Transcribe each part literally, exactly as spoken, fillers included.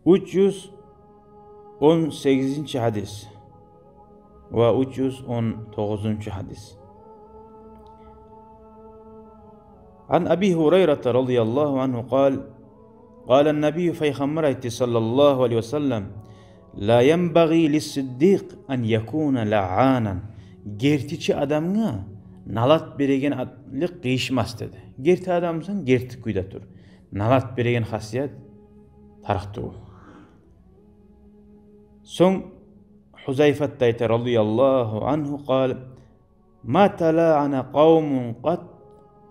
Уьч юз он сегизинчи гьадис ва уьч юз он тогъузунчу гьадис. Ан Аби Гьурайрата радияллагьу ангьу къал, къала ан-набийю, пайхаммар айтды, саллаллагьу алайгьи ва саллам: «Ла янбагъи лис-сиддикъ ан якуна лаъанан». Гертичи адамгъа налат береген атлыкъ къыйышмас, деди. Герти адамсан, герти кюйде тур. Налат береген хасият тарыкъ тюгюл. Сонг Гьузайфат да айта, радияллагьу ангьу, къал: «Ма талаъана къавмун къат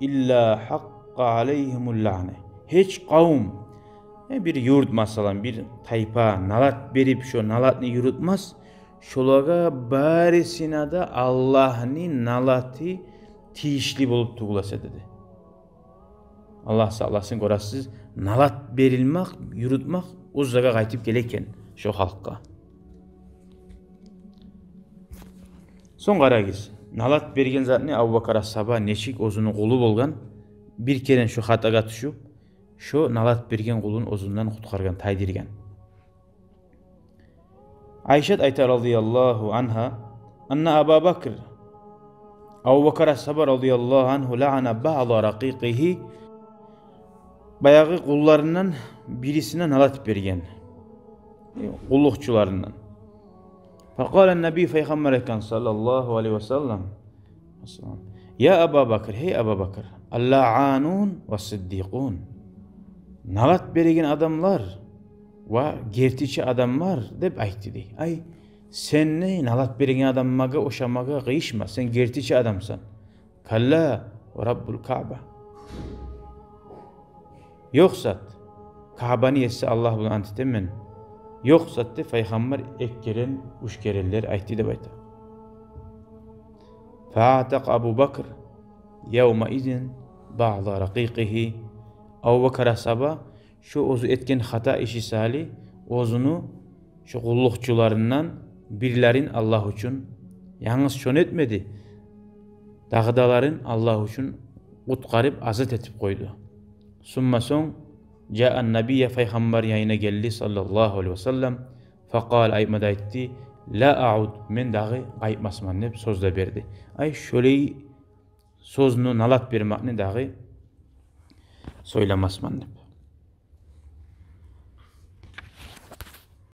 илла гьакъкъа алайгьимул лаъна». Гьеч къавум, э, бир юрт, масала, бир тайпа налат берип, шо налатны юрютмес, шолагъа барысына да Аллагьны налаты тийишли болуп тюгюл эсе, деди. Аллагь сакъласын, гёресиз, налат берилмек, юрютмек оьзлеге къайтып геле экен шо халкъгъа. Сонг къарагъыз, налат берген затны Абубакар асгьаба нечик оьзюню къулу болгъан, бир керен шо хатагъа тюшюп, шо налат берген къулун оьзюнден къутгъаргъан, тайдыргъан. Айшат айта, радияллагьу ангьа: «Анна Аба Бакр, Абубакар асгьаба, радияллагьу ангьу, лаъана баъда ракъикъигьи». Баягъы къулларындан бирисине налат берген. Къуллукъчуларындан. Факъала ан-набий, пайхаммар айтгъан, саллаллагьу алайгьи ва саллам: «Я Аба Бакр, гьей Аба Бакр, ал-лаъанун ва сиддикъун». Налат береген адамлар ва гертичи адамлар деп айтды, дей. Ай, сен не, налат береген адамгъа ошамагъа къыйышма, сен гертичи адамсан. Калла ва раббул Каъба. Ёкъ зат, Каъбаны еси Аллагь булан ант этемен. Ёкъ зат деп пайхаммар эки керен, уьч керенлер айтды деп айта. Фаътакъа Абу Бакр явмаизин баъда ракъикъигьи. Абубакар асгьаба шо оьзю этген хата иши саялы оьзюню шо къуллукъчуларындан бирлерин Аллагь учун, янгыз шону этмеди, дагъыдаларын Аллагь учун къутгъарып, азат этип къойду. Сумма, сонг, жаа ан-набийя, пайхаммар янына гелди, саллаллагьу алайгьи ва саллам, факъала, айтма да айтды: «Ла аъуд, мен дагъы къайтмасман», — деп сёз де берди. Ай, шолай сёзню, налат бермекни дагъы сёйлемесмен деп.